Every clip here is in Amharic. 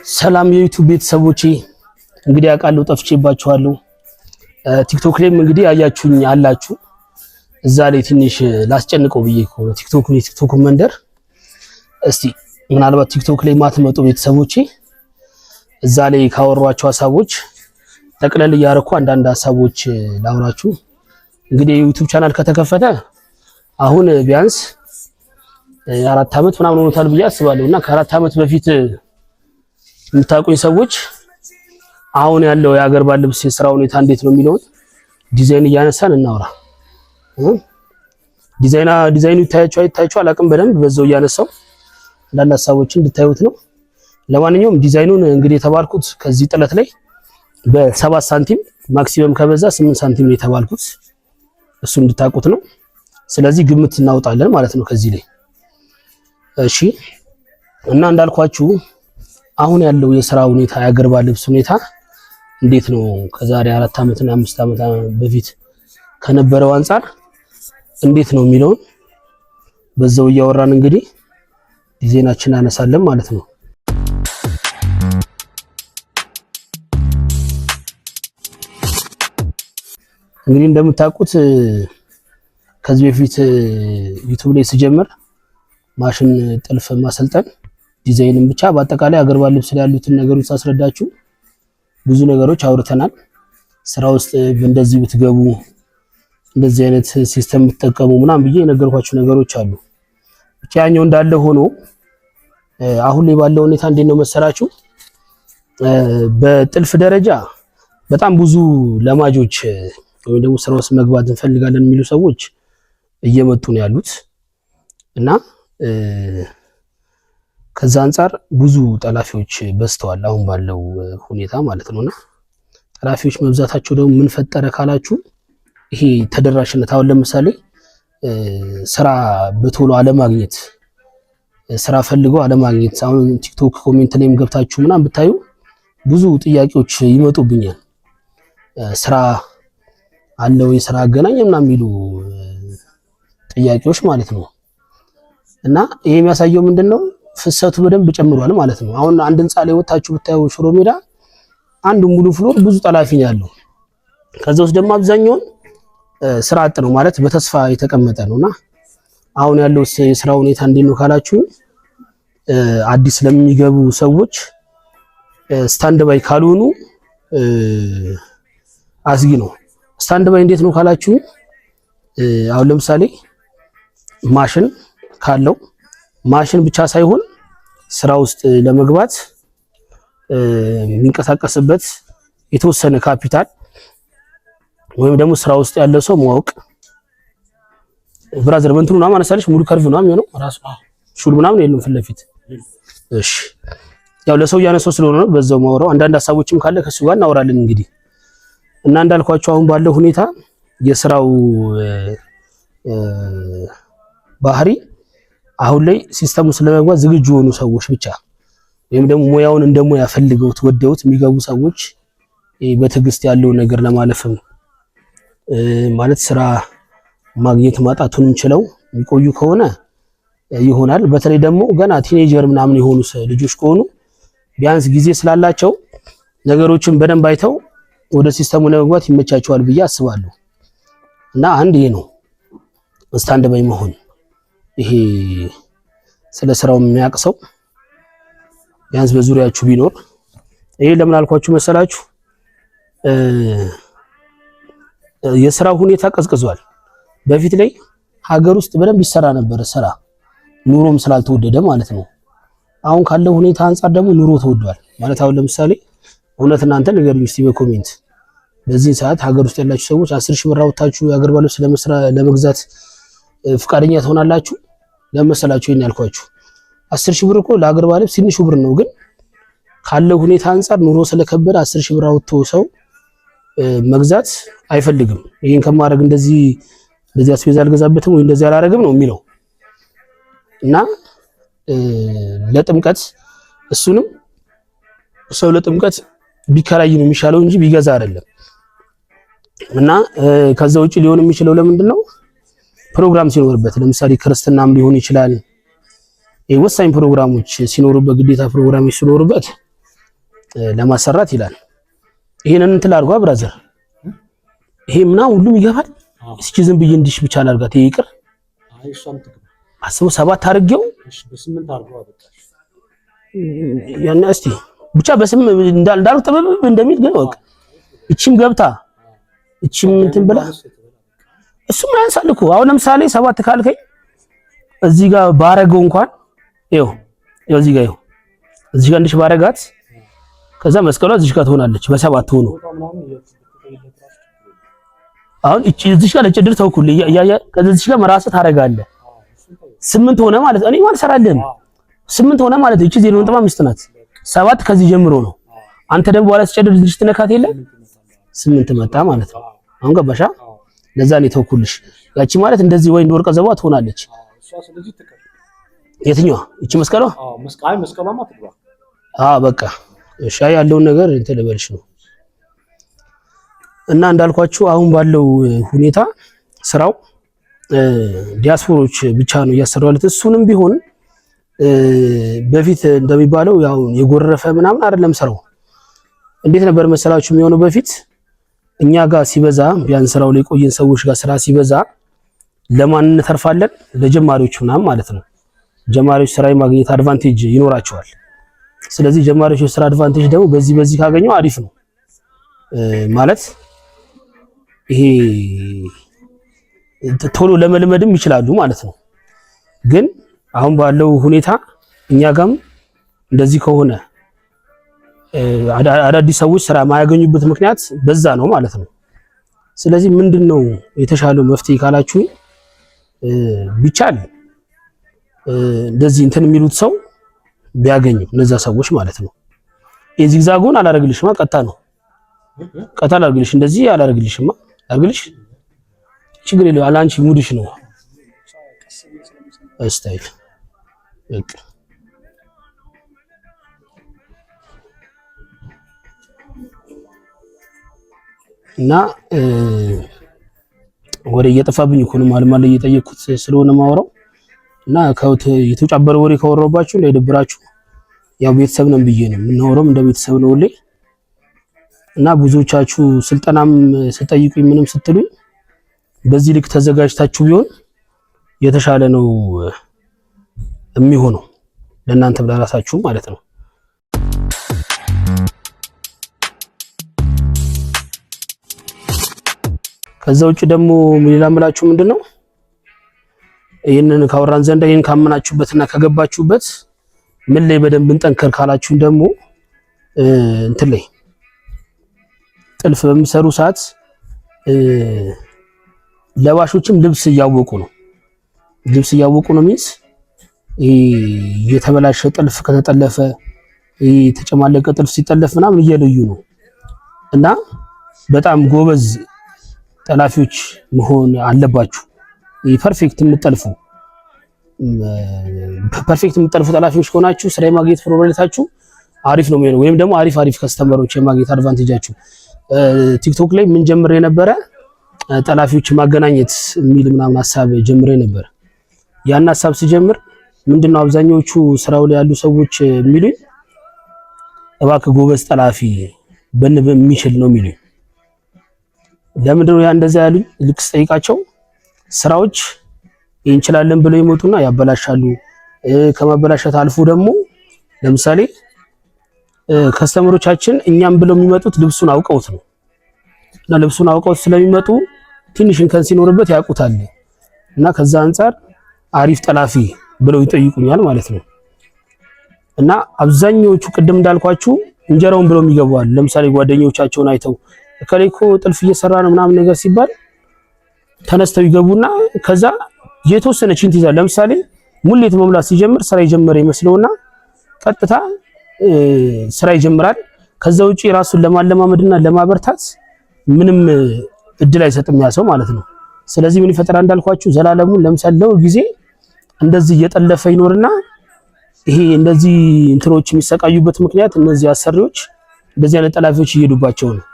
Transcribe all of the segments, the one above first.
ሰላም የ YouTube ቤተሰቦቼ፣ እንግዲህ አውቃለሁ ጠፍቼባችኋለሁ። TikTok ላይም እንግዲህ አያችሁኝ አላችሁ። እዛ ላይ ትንሽ ላስጨንቀው ብዬ እኮ ነው TikTok የ TikTok መንደር። እስቲ ምናልባት TikTok ላይ ማትመጡ ቤተሰቦቼ እዛ ላይ ካወሯቸው ሀሳቦች ጠቅለል እያደረኩ አንዳንድ ሀሳቦች ላውራችሁ። እንግዲህ የ YouTube channel ከተከፈተ አሁን ቢያንስ 4 ዓመት ምናምን ሆኖታል ብዬ አስባለሁ እና ከ4 ዓመት በፊት የምታውቁኝ ሰዎች አሁን ያለው የሀገር ባህል ልብስ የስራ ሁኔታ እንዴት ነው የሚለውን ዲዛይን እያነሳን እናውራ። ዲዛይኑ ይታያችሁ አይታያችሁ አላቅም። በደንብ በዛው እያነሳው አንዳንድ ሀሳቦችን እንድታዩት ነው። ለማንኛውም ዲዛይኑን እንግዲህ የተባልኩት ከዚህ ጥለት ላይ በ7 ሳንቲም maximum ከበዛ 8 ሳንቲም ነው የተባልኩት። እሱ እንድታውቁት ነው። ስለዚህ ግምት እናወጣለን ማለት ነው ከዚህ ላይ። እሺ፣ እና እንዳልኳችሁ አሁን ያለው የስራ ሁኔታ፣ የአገር ባህል ልብስ ሁኔታ እንዴት ነው ከዛሬ 4 ዓመት እና 5 ዓመት በፊት ከነበረው አንጻር እንዴት ነው የሚለውን በዛው እያወራን እንግዲህ ዲዛይናችን አነሳለን ማለት ነው። እንግዲህ እንደምታውቁት ከዚህ በፊት YouTube ላይ ስጀምር ማሽን ጥልፍ ማሰልጠን፣ ዲዛይንም ብቻ በአጠቃላይ አገር ባህል ልብስ ላይ ያሉትን ነገሮች ሳስረዳችሁ ብዙ ነገሮች አውርተናል። ስራ ውስጥ እንደዚህ ብትገቡ፣ እንደዚህ አይነት system ብትጠቀሙ ምናምን ብዬ የነገርኳችሁ ነገሮች አሉ። ብቻ ያኛው እንዳለ ሆኖ አሁን ላይ ባለው ሁኔታ እንዴት ነው መሰላችሁ? በጥልፍ ደረጃ በጣም ብዙ ለማጆች ወይም ደግሞ ስራ ውስጥ መግባት እንፈልጋለን የሚሉ ሰዎች እየመጡ ነው ያሉት እና ከዛ አንጻር ብዙ ጠላፊዎች በዝተዋል፣ አሁን ባለው ሁኔታ ማለት ነውና ጠላፊዎች መብዛታቸው ደግሞ ምን ፈጠረ ካላችሁ ይሄ ተደራሽነት፣ አሁን ለምሳሌ ስራ በቶሎ አለማግኘት፣ ስራ ፈልገው አለማግኘት። አሁን TikTok comment ላይም ገብታችሁ ምናምን ብታዩ ብዙ ጥያቄዎች ይመጡብኛል። ስራ አለው የስራ አገናኝ ምናምን የሚሉ ጥያቄዎች ማለት ነው። እና ይሄ የሚያሳየው ምንድነው? ፍሰቱ በደንብ ጨምሯል ማለት ነው። አሁን አንድ ህንፃ ላይ ወጣችሁ ብታዩ ሽሮ ሜዳ አንድ ሙሉ floor ብዙ ጠላፊ ነው ያለው። ከዛ ውስጥ ደግሞ አብዛኛውን ስራ አጥ ነው፣ ማለት በተስፋ የተቀመጠ ነውና አሁን ያለው የስራ ሁኔታ እንዴት ነው ካላችሁ አዲስ ለሚገቡ ሰዎች stand by ካልሆኑ አስጊ ነው። Stand by እንዴት ነው ካላችሁ አሁን ለምሳሌ ማሽን ካለው፣ ማሽን ብቻ ሳይሆን ስራ ውስጥ ለመግባት የሚንቀሳቀስበት የተወሰነ ካፒታል ወይም ደግሞ ስራ ውስጥ ያለ ሰው ማወቅ። Brother፣ በእንትኑ ምናምን አነሳለች ሙሉ curve ነው የሚሆነው፣ ራሱ ሹል ምናምን የለም ፊት ለፊት። እሺ፣ ያው ለሰው እያነሳው ስለሆነ ነው በዛው ማወራው። አንዳንድ ሀሳቦችም ካለ ከሱ ጋር እናወራለን እንግዲህ። እና እንዳልኳቸው አሁን ባለው ሁኔታ የስራው ባህሪ አሁን ላይ system ኡ ስለመግባት ዝግጁ የሆኑ ሰዎች ብቻ ወይም ደግሞ ሙያውን እንደ ሙያ ፈልገውት ወደውት የሚገቡ ሰዎች በትዕግስት ያለውን ነገር ለማለፍም ማለት ስራ ማግኘት ማጣቱንም ችለው የሚቆዩ ከሆነ ይሆናል። በተለይ ደግሞ ገና teenager ምናምን የሆኑ ልጆች ከሆኑ ቢያንስ ጊዜ ስላላቸው ነገሮችን በደንብ አይተው ወደ system ኡ ለመግባት ይመቻቸዋል ብዬ አስባለሁ። እና አንድ ይሄ ነው stand by መሆን። ይሄ ስለ ስራው የሚያውቅ ሰው ቢያንስ በዙሪያችሁ ቢኖር። ይሄ ለምን አልኳችሁ መሰላችሁ? የስራው ሁኔታ ቀዝቅዟል። በፊት ላይ ሀገር ውስጥ በደንብ ይሰራ ነበር ስራ፣ ኑሮም ስላልተወደደ ማለት ነው። አሁን ካለው ሁኔታ አንጻር ደግሞ ኑሮ ተወዷል። ማለት አሁን ለምሳሌ እውነት እናንተ ንገሩኝ እስቲ በ comment፣ በዚህ ሰዓት ሀገር ውስጥ ያላችሁ ሰዎች 10,000 ብር አውጥታችሁ የሀገር ባህል ልብስ ለመግዛት ፍቃደኛ ትሆናላችሁ? ለመሰላችሁ ይሄን ያልኳችሁ 10,000 ብር እኮ ለሀገር ባህል ልብስ ትንሹ ብር ነው፣ ግን ካለው ሁኔታ አንጻር ኑሮ ስለከበደ 10,000 ብር አውጥቶ ሰው መግዛት አይፈልግም። ይሄን ከማድረግ እንደዚህ እንደዚህ አስቤዛ አልገዛበትም ወይ እንደዚህ አላረግም ነው የሚለው። እና ለጥምቀት እሱንም ሰው ለጥምቀት ቢከራይ ነው የሚሻለው እንጂ ቢገዛ አይደለም። እና ከዛ ውጪ ሊሆን የሚችለው ለምንድን ነው? ፕሮግራም ሲኖርበት፣ ለምሳሌ ክርስትናም ሊሆን ይችላል። ወሳኝ ፕሮግራሞች ሲኖሩበት፣ ግዴታ ፕሮግራሞች ሲኖሩበት ለማሰራት ይላል። ይሄንን እንትን ላድርጓ brother፣ ይሄ ምናምን ሁሉም ይገባል። እስኪ ዝም ብዬ እንዲሽ ብቻ ላድርጋት። ይሄ ይቅር አስበው፣ 7 አድርጌው ያን እስቲ ብቻ በስም እንዳልኩ ጥበብ እንደሚል ግን ወቅ እቺም ገብታ እቺም እንትን ብላ እሱም ያንሳል እኮ። አሁን ለምሳሌ 7 ካልከኝ እዚህ ጋር ባረገው እንኳን ይኸው ይኸው እዚህ ጋር ይኸው እዚህ ጋር እንዲሽ ባረጋት ከዛ መስቀሏ እዚህ ጋር ትሆናለች በ7 ሆኖ። አሁን እቺ እዚህ ጋር ለጭድር ተውኩልህ እያያ ከዛ እዚህ ጋር መራስህ ታረጋለህ። 8 ሆነ ማለት እኔ ማለት ሰራልህም 8 ሆነ ማለት እቺ 0.5 ናት። 7 ከዚህ ጀምሮ ነው። አንተ ደግሞ በኋላ ስጨድር ልጅ ትነካት የለ 8 መጣ ማለት ነው። አሁን ገባሻ? ለዛ ነው የተውኩልሽ። ያቺ ማለት እንደዚህ ወይ እንደወርቀ ዘቧ ትሆናለች። የትኛዋ? እቺ መስቀሏ? አዎ በቃ እሺ፣ ያለውን ነገር እንትን ልበልሽ ነው። እና እንዳልኳችሁ አሁን ባለው ሁኔታ ስራው ዲያስፖሮች ብቻ ነው እያሰሩ ያሉት። እሱንም ቢሆን በፊት እንደሚባለው ያው የጎረፈ ምናምን አይደለም ስራው። እንዴት ነበር መሰላችሁ የሚሆነው በፊት እኛ ጋር ሲበዛ ቢያንስ ስራው ላይ ቆየን ሰዎች ጋር ስራ ሲበዛ ለማን እንተርፋለን? ለጀማሪዎች ምናምን ማለት ነው። ጀማሪዎች ስራ የማግኘት advantage ይኖራቸዋል። ስለዚህ ጀማሪዎች የስራ advantage ደግሞ በዚህ በዚህ ካገኘው አሪፍ ነው ማለት ይሄ ቶሎ ለመልመድም ይችላሉ ማለት ነው። ግን አሁን ባለው ሁኔታ እኛ ጋም እንደዚህ ከሆነ አዳዲስ ሰዎች ስራ የማያገኙበት ምክንያት በዛ ነው ማለት ነው። ስለዚህ ምንድነው የተሻለው መፍትሄ ካላችሁ ቢቻል እንደዚህ እንትን የሚሉት ሰው ቢያገኙ እነዛ ሰዎች ማለት ነው። የ zigzag ኡን አላረግልሽማ፣ ቀጥታ ነው ቀጥታ አላርግልሽ፣ እንደዚህ አላረግልሽማ፣ አርግልሽ ችግር የለውም። አላንቺ mood ሽ ነው style በቃ እና ወሬ እየጠፋብኝ እኮ ነው። ማለት ማለት እየጠየቅኩት ስለሆነ ማወራው እና የተጫበረ ወሬ ካወራሁባችሁ እንዳይደብራችሁ፣ ያው ቤተሰብ ነን ብዬ ነው የምናወራውም እንደ ቤተሰብ ነው ሁሌ። እና ብዙዎቻችሁ ስልጠናም ስጠይቁኝ ምንም ስትሉኝ በዚህ ልክ ተዘጋጅታችሁ ቢሆን የተሻለ ነው የሚሆነው ለእናንተ ለራሳችሁ ማለት ነው። ከዛ ውጭ ደግሞ ሌላ ምላችሁ ምንድነው ይህንን ካወራን ዘንዳ ይህን ካመናችሁበትና ከገባችሁበት ምን ላይ በደንብ እንጠንከር ካላችሁን ደግሞ እንትን ላይ ጥልፍ በሚሰሩ ሰዓት ለባሾችም ልብስ እያወቁ ነው። ልብስ እያወቁ ነው means የተበላሸ ጥልፍ ከተጠለፈ የተጨማለቀ ጥልፍ ሲጠለፍ ምናምን እየለዩ ነው። እና በጣም ጎበዝ ጠላፊዎች መሆን አለባችሁ። perfect የምትጠልፉ perfect የምትጠልፉ ጠላፊዎች ከሆናችሁ ስራ የማግኘት probability ያችሁ አሪፍ ነው የሚሆነው። ወይም ደግሞ አሪፍ አሪፍ customer ኦች የማግኘት advantage ኣችሁ። ቲክቶክ ላይ ምን ጀምሬ ነበረ ጠላፊዎች ማገናኘት የሚል ምናምን ሀሳብ ጀምሬ ነበር። ያን ሀሳብ ስጀምር ምንድነው አብዛኛዎቹ ስራው ላይ ያሉ ሰዎች የሚሉኝ እባክህ ጎበዝ ጠላፊ በንብ የሚችል ነው የሚሉኝ። ለምንድነው ያ እንደዛ ያሉኝ? ልክ ስጠይቃቸው ስራዎች እንችላለን ብለው ይመጡና ያበላሻሉ። ከማበላሸት አልፎ ደግሞ ለምሳሌ customer ኦቻችን እኛም ብለው የሚመጡት ልብሱን አውቀውት ነው እና ልብሱን አውቀውት ስለሚመጡ ትንሽ እንከን ሲኖርበት ያውቁታል እና ከዛ አንጻር አሪፍ ጠላፊ ብለው ይጠይቁኛል ማለት ነው። እና አብዛኛዎቹ ቅድም እንዳልኳችሁ እንጀራውን ብለው የሚገቡ አሉ። ለምሳሌ ጓደኞቻቸውን አይተው እከሌ እኮ ጥልፍ እየሰራ ነው ምናምን ነገር ሲባል ተነስተው ይገቡና ከዛ የተወሰነ ቺንት ይዛል። ለምሳሌ ሙሌት መሙላት ሲጀምር ስራ የጀመረ ይመስለውና ቀጥታ ስራ ይጀምራል። ከዛ ውጪ ራሱን ለማለማመድና ለማበርታት ምንም እድል አይሰጥም ያ ሰው ማለት ነው። ስለዚህ ምን ይፈጠራል እንዳልኳችሁ ዘላለሙን ለምሳሌ ለሁል ጊዜ እንደዚህ እየጠለፈ ይኖርና ይሄ እንደዚህ እንትኖች የሚሰቃዩበት ምክንያት እነዚህ አሰሪዎች እንደዚህ አይነት ጠላፊዎች እየሄዱባቸው ነው።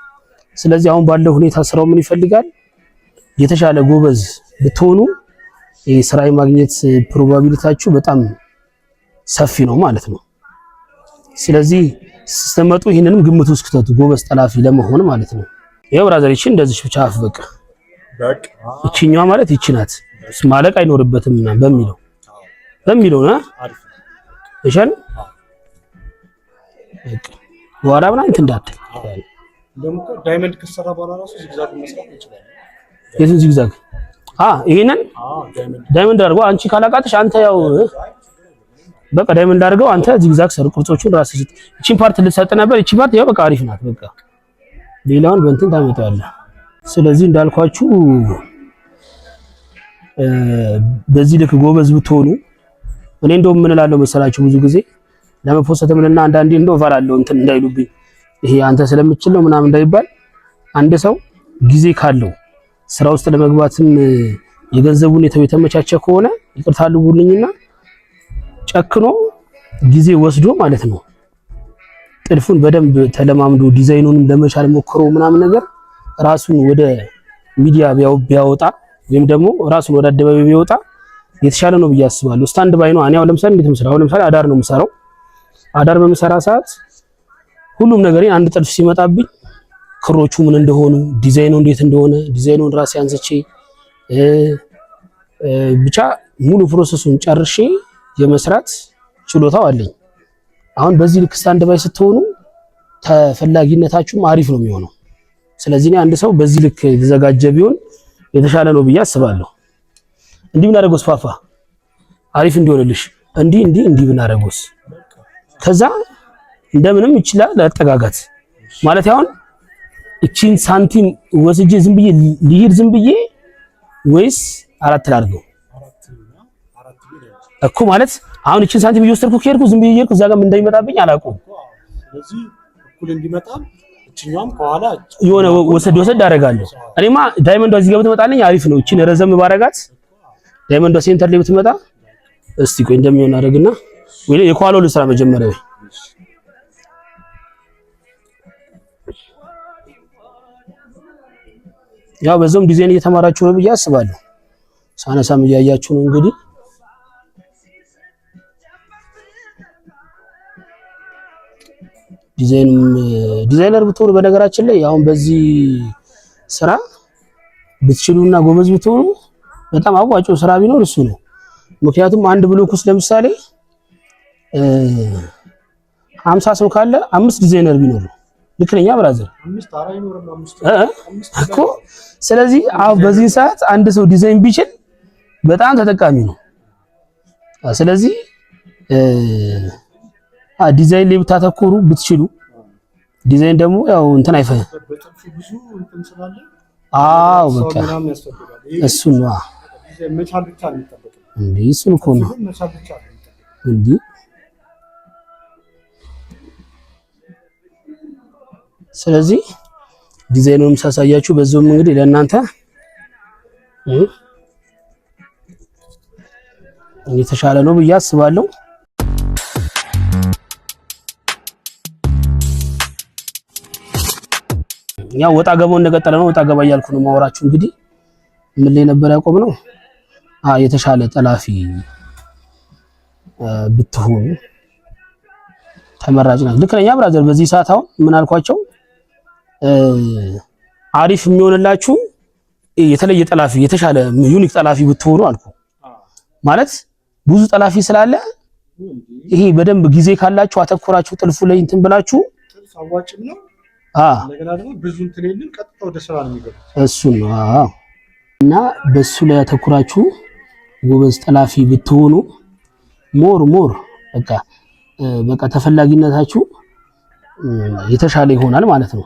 ስለዚህ አሁን ባለው ሁኔታ ስራው ምን ይፈልጋል? የተሻለ ጎበዝ ብትሆኑ ይሄ ስራ የማግኘት probability ያችሁ በጣም ሰፊ ነው ማለት ነው። ስለዚህ ስትመጡ ይህንንም ግምት ውስጥ ክተቱ፣ ጎበዝ ጠላፊ ለመሆን ማለት ነው። ይኸው brother፣ ይቺ እንደዚህ ብቻ አፍ በቃ ይቺኛዋ ማለት ይቺ ናት፣ ማለቅ አይኖርበትም ምናምን በሚለው ነው እሻል በቃ በኋላ ምናምን እንትን እንዳትል። Diamond ከተሰራ በኋላ ራሱ zigzag መስራት እንችላለን። የቱን zigzag? ይሄንን diamond አድርገው። አንቺ ካላቃተሽ አንተ ያው በቃ diamond አድርገው፣ አንተ zigzag ሰር ቅርጾቹን ራስህ ስጥ። እቺን part ልትሰጥ ነበር። እቺ part ያው በቃ አሪፍ ናት። በቃ ሌላውን በእንትን ታመጣዋለህ። ስለዚህ እንዳልኳችሁ በዚህ ልክ ጎበዝ ብትሆኑ፣ እኔ እንደውም ምን እላለሁ መሰላችሁ፣ ብዙ ጊዜ ለመፖሰት ምንና አንዳንዴ እንደው እፈራለሁ እንትን እንዳይሉብኝ፣ ይሄ አንተ ስለምችል ነው ምናምን እንዳይባል፣ አንድ ሰው ጊዜ ካለው ስራ ውስጥ ለመግባትም የገንዘቡ ሁኔታው የተመቻቸ ከሆነ፣ ይቅርታ አድርጉልኝና፣ ጨክኖ ጊዜ ወስዶ ማለት ነው ጥልፉን በደንብ ተለማምዶ ዲዛይኑንም ለመቻል ሞክሮ ምናምን ነገር ራሱን ወደ ሚዲያ ቢያወጣ ወይም ደግሞ ራሱን ወደ አደባባይ ቢያወጣ የተሻለ ነው ብዬ አስባለሁ። Stand by ነው። እኔ አሁን ለምሳሌ እንዴት የምሰራው፣ አሁን ለምሳሌ አዳር ነው የምሰራው። አዳር በምሰራ ሰዓት ሁሉም ነገር አንድ ጥልፍ ሲመጣብኝ ክሮቹ ምን እንደሆኑ፣ ዲዛይኑ እንዴት እንደሆነ፣ ዲዛይኑን ራሴ አንስቼ ብቻ ሙሉ process ኡን ጨርሼ የመስራት ችሎታው አለኝ። አሁን በዚህ ልክ stand by ስትሆኑ ተፈላጊነታችሁም አሪፍ ነው የሚሆነው። ስለዚህ እኔ አንድ ሰው በዚህ ልክ የተዘጋጀ ቢሆን የተሻለ ነው ብዬ አስባለሁ። እንዲህ ብናደርገውስ ፋፋ፣ አሪፍ እንዲሆንልሽ እንዲህ እንዲህ እንዲህ ብናደርገውስ፣ ከዛ እንደምንም ይችላል ለአጠጋጋት ማለት፣ አሁን እቺን ሳንቲም ወስጄ ዝም ብዬ ልሂድ ዝም ብዬ ወይስ አራት ላድርገው እኮ? ማለት አሁን እቺን ሳንቲም እየወሰድኩ ከሄድኩ፣ ዝም ብዬ እየሄድኩ እዛ ጋር ምን እንደሚመጣብኝ አላውቅም። ስለዚህ እኩል እንዲመጣ እችኛዋም ከኋላ የሆነ ወሰድ ወሰድ አደርጋለሁ። እኔማ diamond ዷ እዚህ ጋር ብትመጣልኝ አሪፍ ነው። እቺን ረዘም ባረጋት diamond ዷ center ላይ ብትመጣ፣ እስቲ ቆይ እንደሚሆን አደርግና ወይ የኋላው ልስራ መጀመሪያ ወይ። ያው በዛውም ዲዛይን እየተማራችሁ ነው ብዬ አስባለሁ። ሳነሳም እያያችሁ ነው እንግዲህ። ዲዛይን ዲዛይነር ብትሆኑ፣ በነገራችን ላይ አሁን በዚህ ስራ ብትችሉና ጎበዝ ብትሆኑ በጣም አዋጭው ስራ ቢኖር እሱ ነው። ምክንያቱም አንድ block ውስጥ ለምሳሌ 50 ሰው ካለ አምስት ዲዛይነር ቢኖር ነው። ልክ ነኝ brother? እኮ ስለዚህ አሁን በዚህ ሰዓት አንድ ሰው ዲዛይን ቢችል በጣም ተጠቃሚ ነው። ስለዚህ ዲዛይን ላይ ብታተኩሩ ብትችሉ፣ ዲዛይን ደግሞ ያው እንትን አይፈ አዎ በቃ እሱን ነው እንዴ፣ እሱን እኮ ነው እንዴ። ስለዚህ ዲዛይኑንም ሳሳያችሁ በዛውም እንግዲህ ለእናንተ የተሻለ ነው ብዬ አስባለሁ። ያው ወጣ ገባው እንደቀጠለ ነው። ወጣ ገባ እያልኩ ነው ማወራችሁ። እንግዲህ ምን ላይ ነበር ያቆምነው? የተሻለ ጠላፊ ብትሆኑ ተመራጭ ናት። ልክ ነኝ brother? በዚህ ሰዓት አሁን ምን አልኳቸው? አሪፍ የሚሆንላችሁ የተለየ ጠላፊ፣ የተሻለ unique ጠላፊ ብትሆኑ አልኩ። ማለት ብዙ ጠላፊ ስላለ ይሄ በደንብ ጊዜ ካላችሁ አተኩራችሁ ጥልፉ ላይ እንትን ብላችሁ ጥልፍ አዋጭም ነው። እንደገና ደግሞ ብዙ እንትን የለም፣ ቀጥታ ወደ ስራ ነው የሚገቡት። እሱ ነው። አዎ። እና በሱ ላይ አተኩራችሁ ጎበዝ ጠላፊ ብትሆኑ more more በቃ ተፈላጊነታችሁ የተሻለ ይሆናል ማለት ነው።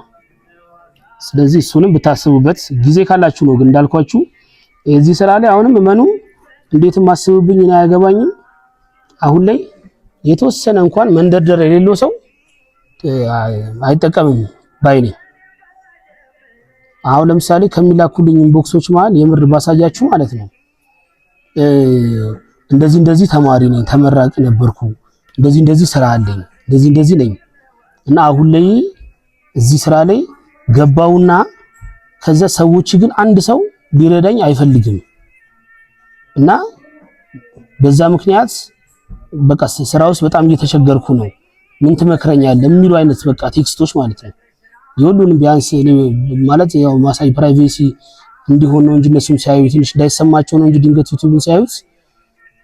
ስለዚህ እሱንም ብታስቡበት ጊዜ ካላችሁ ነው። ግን እንዳልኳችሁ እዚህ ስራ ላይ አሁንም እመኑ፣ እንዴትም አስቡብኝ እኔ አያገባኝም። አሁን ላይ የተወሰነ እንኳን መንደርደር የሌለው ሰው አይጠቀምም ባይ ነኝ። አሁን ለምሳሌ ከሚላኩልኝ inbox ኦች መሀል የምር ባሳያችሁ ማለት ነው፣ እንደዚህ እንደዚህ ተማሪ ነኝ፣ ተመራቂ ነበርኩ፣ እንደዚህ እንደዚህ ስራ አለኝ፣ እንደዚህ እንደዚህ ነኝ እና አሁን ላይ እዚህ ስራ ላይ ገባውና ከዛ ሰዎች ግን አንድ ሰው ሊረዳኝ አይፈልግም እና በዛ ምክንያት በቃ ስራ ውስጥ በጣም እየተቸገርኩ ነው። ምን ትመክረኛለህ የሚሉ አይነት በቃ text ኦች ማለት ነው። የሁሉንም ቢያንስ ማለት ያው ማሳይ privacy እንዲሆን ነው እንጂ እነሱም ሲያዩ ትንሽ እንዳይሰማቸው ነው እንጂ ድንገት ዩቲዩብን ሲያዩት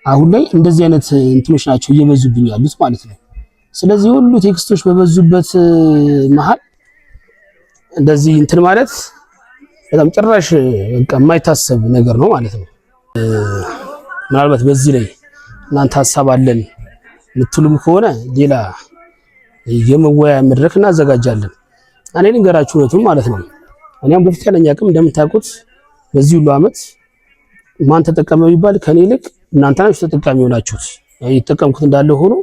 አሁን ላይ እንደዚህ አይነት እንትኖች ናቸው እየበዙብኝ ያሉት ማለት ነው። ስለዚህ ሁሉ text ኦች በበዙበት መሃል እንደዚህ እንትን ማለት በጣም ጭራሽ በቃ የማይታሰብ ነገር ነው ማለት ነው። ምናልባት በዚህ ላይ እናንተ ሀሳብ አለን የምትሉም ከሆነ ሌላ የመወያያ መድረክ እናዘጋጃለን። እኔ ልንገራችሁ እውነቱን ማለት ነው። እኔም በተቻለኝ አቅም እንደምታውቁት በዚህ ሁሉ አመት ማን ተጠቀመ ቢባል ከኔ ይልቅ እናንተ ናችሁ ተጠቃሚ ሆናችሁት። የተጠቀምኩት እንዳለ ሆኖ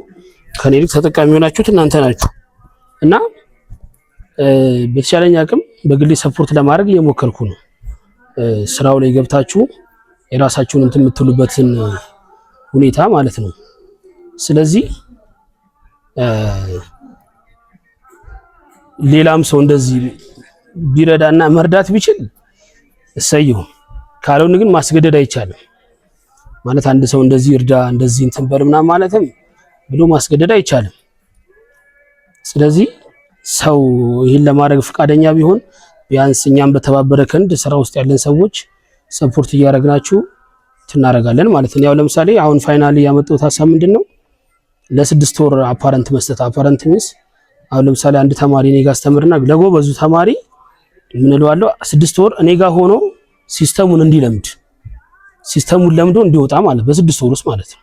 ከኔ ይልቅ ተጠቃሚ ሆናችሁት እናንተ ናችሁ እና በተቻለኝ አቅም በግሌ support ለማድረግ እየሞከርኩ ነው። ስራው ላይ ገብታችሁ የራሳችሁን እንትን የምትሉበትን ሁኔታ ማለት ነው። ስለዚህ ሌላም ሰው እንደዚህ ቢረዳና መርዳት ቢችል እሰየው። ካልሆነ ግን ማስገደድ አይቻልም። ማለት አንድ ሰው እንደዚህ እርዳ እንደዚህ እንትን በል ምናምን ማለትም ብሎ ማስገደድ አይቻልም። ስለዚህ ሰው ይህን ለማድረግ ፈቃደኛ ቢሆን ቢያንስ እኛም በተባበረ ክንድ ስራ ውስጥ ያለን ሰዎች support እያደረግናችሁ ትናረጋለን ማለት ነው። ያው ለምሳሌ አሁን finally ያመጣሁት ሀሳብ ምንድን ነው? ለ6 ወር apprentice መስጠት። Apprentice means አሁን ለምሳሌ አንድ ተማሪ እኔ ጋር አስተምርና ለጎበዙ ተማሪ ምን እለዋለሁ፣ 6 ወር እኔ ጋር ሆኖ system ኡን እንዲለምድ፣ system ኡን ለምዶ እንዲወጣ ማለት በ6 ወር ውስጥ ማለት ነው።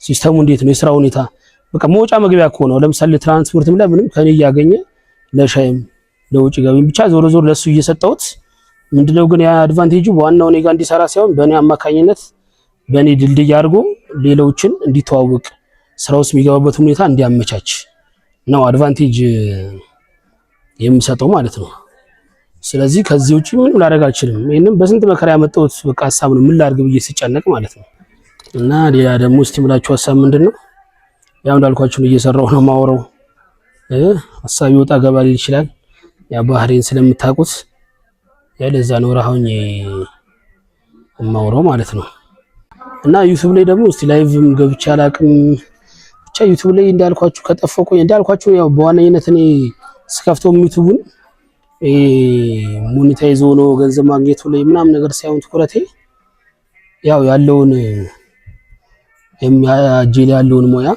System ኡ እንዴት ነው የስራ ሁኔታ በቃ መውጫ መግቢያ እኮ ነው። ለምሳሌ ትራንስፖርትም ለምንም ከኔ እያገኘ ለሻይም ለውጭ ገቢም ብቻ ዞሮ ዞሮ ለሱ እየሰጠሁት ምንድነው ግን ያ advantage ኡ ዋናው እኔ ጋር እንዲሰራ ሳይሆን በእኔ አማካኝነት በእኔ ድልድይ አድርጎ ሌሎችን እንዲተዋወቅ ስራ ውስጥ የሚገባበት ሁኔታ እንዲያመቻች ነው advantage የምሰጠው ማለት ነው። ስለዚህ ከዚህ ውጪ ምንም ላደርግ አልችልም። ይሄንም በስንት መከራ ያመጣሁት በቃ ሀሳብ ነው፣ ምን ላድርግ ብዬ ስጨነቅ ማለት ነው። እና ሌላ ደግሞ እስቲ የምላችሁ ሀሳብ ምንድን ነው? ያው እንዳልኳችሁ ነው፣ እየሰራሁ ነው የማወራው። ሀሳብ ይወጣ ገባ ሊል ይችላል። ያ ባህሬን ስለምታውቁት ያ ለዛ ነው ረሃውኝ የማወራው ማለት ነው። እና ዩቲዩብ ላይ ደግሞ እስቲ live ም ገብቼ አላቅም። ብቻ ዩቲዩብ ላይ እንዳልኳችሁ ከጠፋሁ ቆይ እንዳልኳችሁ ያው በዋነኝነት እኔ ስከፍተውም ዩቲዩብን monetize ሆኖ ገንዘብ ማግኘቱ ላይ ምናምን ነገር ሳይሆን ትኩረቴ ያው ያለውን እጄ ላይ ያለውን ሙያ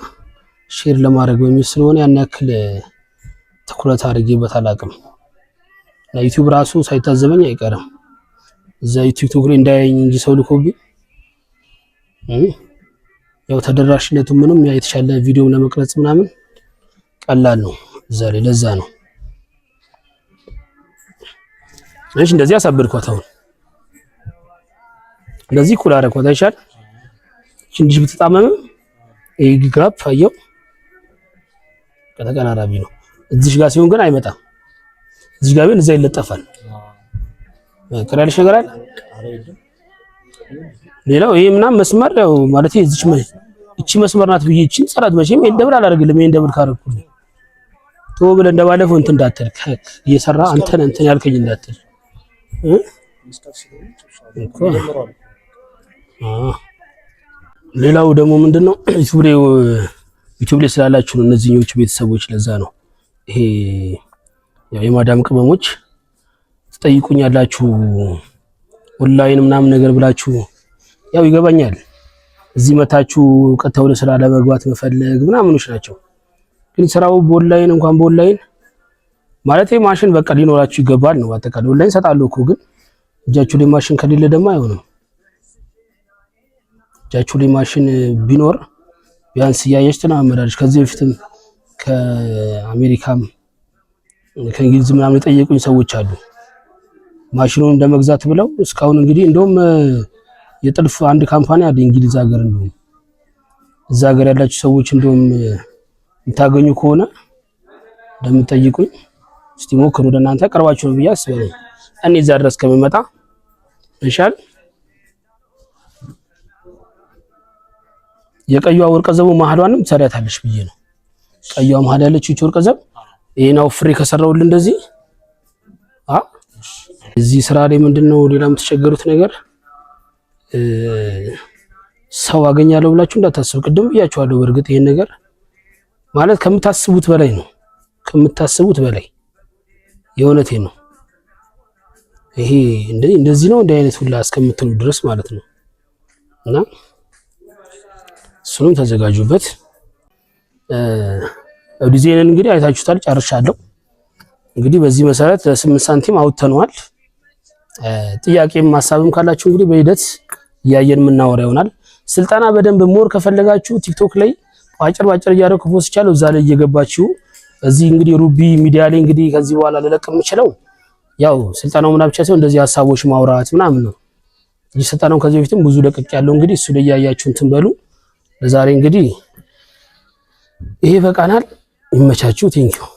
share ለማድረግ በሚል ስለሆነ ያን ያክል ትኩረት አድርጌበት አላቅም። እና ዩቲዩብ ራሱ ሳይታዘበኝ አይቀርም። እዛ ቲክቶክ ላይ እንዳያየኝ እንጂ ሰው ልኮብኝ ያው ተደራሽነቱ ምንም ያ የተሻለ ቪዲዮም ለመቅረጽ ምናምን ቀላል ነው እዛ ላይ፣ ለዛ ነው። እሺ እንደዚህ አሳበድኳት። አሁን እንደዚህ እኩል አደረኳት። አይሻል? እንዲህ ብትጣመምም ይሄ gap አየው ከተቀራራቢ ነው። እዚህ ጋር ሲሆን ግን አይመጣም። እዚህ ጋር ቢሆን እዛ ይለጠፋል። ቅር ያለሽ ነገር አለ? ሌላው ይሄ ምናምን መስመር ያው ማለት እዚች እቺ መስመር ናት ብዬ እቺን ጽራት መቼም ይሄን double አላደርግልም። ይሄን double ካደረኩልህ ቶ ብለህ እንደባለፈው እንትን እንዳትል እየሰራ አንተን እንትን ያልከኝ እንዳትል እኮ። ሌላው ደግሞ ምንድነው ዩቲዩብ ላይ ስላላችሁ ነው እነዚህኞቹ ቤተሰቦች። ለዛ ነው ይሄ ያው የማዳም ቅመሞች ትጠይቁኛላችሁ ኦንላይን ምናምን ነገር ብላችሁ ያው ይገባኛል። እዚህ መታችሁ ቀጥታ ወደ ስራ ለመግባት መፈለግ ምናምኖች ናቸው። ግን ስራው በኦንላይን እንኳን በኦንላይን ማለት ማሽን በቃ ሊኖራችሁ ይገባል ነው። በአጠቃላይ ኦንላይን እሰጣለሁ እኮ ግን እጃችሁ ላይ ማሽን ከሌለ ደግሞ አይሆንም። እጃችሁ ላይ ማሽን ቢኖር ቢያንስ እያየች ትለማመዳለች። ከዚህ በፊትም ከአሜሪካም ከእንግሊዝ ምናምን የጠየቁኝ ሰዎች አሉ ማሽኑን እንደመግዛት ብለው እስካሁን እንግዲህ እንደውም የጥልፍ አንድ company አለ እንግሊዝ ሀገር። እንደውም እዛ ሀገር ያላችሁ ሰዎች እንደውም የምታገኙ ከሆነ እንደምትጠይቁኝ እስቲ ሞክሩ። ወደ እናንተ ቀርባችሁ ነው ብዬ አስባለሁ። እኔ እዛ ድረስ ከምመጣ ይሻል። የቀይዋ ወርቀ ዘቡ መሀሏንም ትሰሪያታለሽ ብዬ ነው። ቀይዋ መሀል ያለችው ይህች ወርቀ ዘብ ይሄን አውፍሬ ከሰራሁልህ እንደዚህ አ እዚህ ስራ ላይ ምንድነው ሌላ የምትቸገሩት ነገር ሰው አገኛለሁ ብላችሁ እንዳታስቡ። ቅድም ብያችኋለሁ። በእርግጥ ይሄን ነገር ማለት ከምታስቡት በላይ ነው። ከምታስቡት በላይ የእውነቴ ነው። ይሄ እንደዚህ ነው እንዲህ አይነት ሁላ እስከምትሉ ድረስ ማለት ነው። እና እሱንም ተዘጋጁበት። ዲዛይንን እንግዲህ አይታችሁታል፣ ጨርሻለሁ። እንግዲህ በዚህ መሰረት 8 ሳንቲም አውጥተነዋል። ጥያቄም ሀሳብም ካላችሁ እንግዲህ በሂደት እያየን የምናወራ ይሆናል። ስልጠና በደንብ more ከፈለጋችሁ ቲክቶክ ላይ ባጭር ባጭር እያደረኩ post ቻለሁ፣ እዛ ላይ እየገባችሁ እዚህ እንግዲህ ሩቢ ሚዲያ ላይ እንግዲህ ከዚህ በኋላ ልለቅ የምችለው ያው ስልጠናው ምናምን ብቻ ሳይሆን እንደዚህ ሀሳቦች ማውራት ምናምን ነው እንጂ ስልጠናው ከዚህ በፊትም ብዙ ለቅቅ ያለው እንግዲህ እሱ ላይ እያያችሁ እንትን በሉ። ለዛሬ እንግዲህ ይሄ በቃናል። ይመቻችሁ። Thank you።